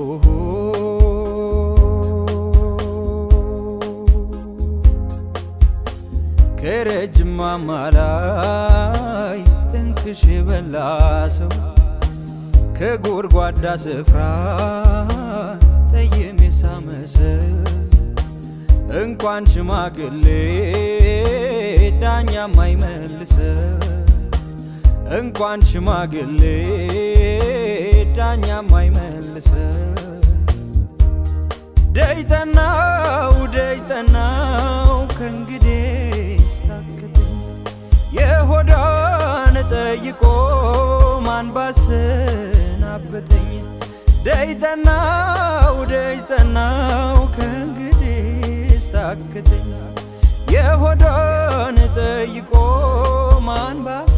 ኦሆ። ከረጅም ማማ ላይ ጥንቅሽ የበላ ሰው፣ ከጎድጓዳ ስፍራ ጠይም የሳመ ሰው፣ እንኳን ሽማግሌ ዳኛ ማይመልሰው፣ እንኳን ሽማግሌ ዳኛ ማይመልሰው። ደጅጠናው ደጅጠናው ከእንግዲህ ስታክተኝ፣ የሆዷን ጠይቆ ማን ባሰናበተኝ። ደጅጠናው ደጅጠናው ከእንግዲህ ስታክተኝ፣ የሆዷን ጠይቆ ማን ባሰናበተኝ።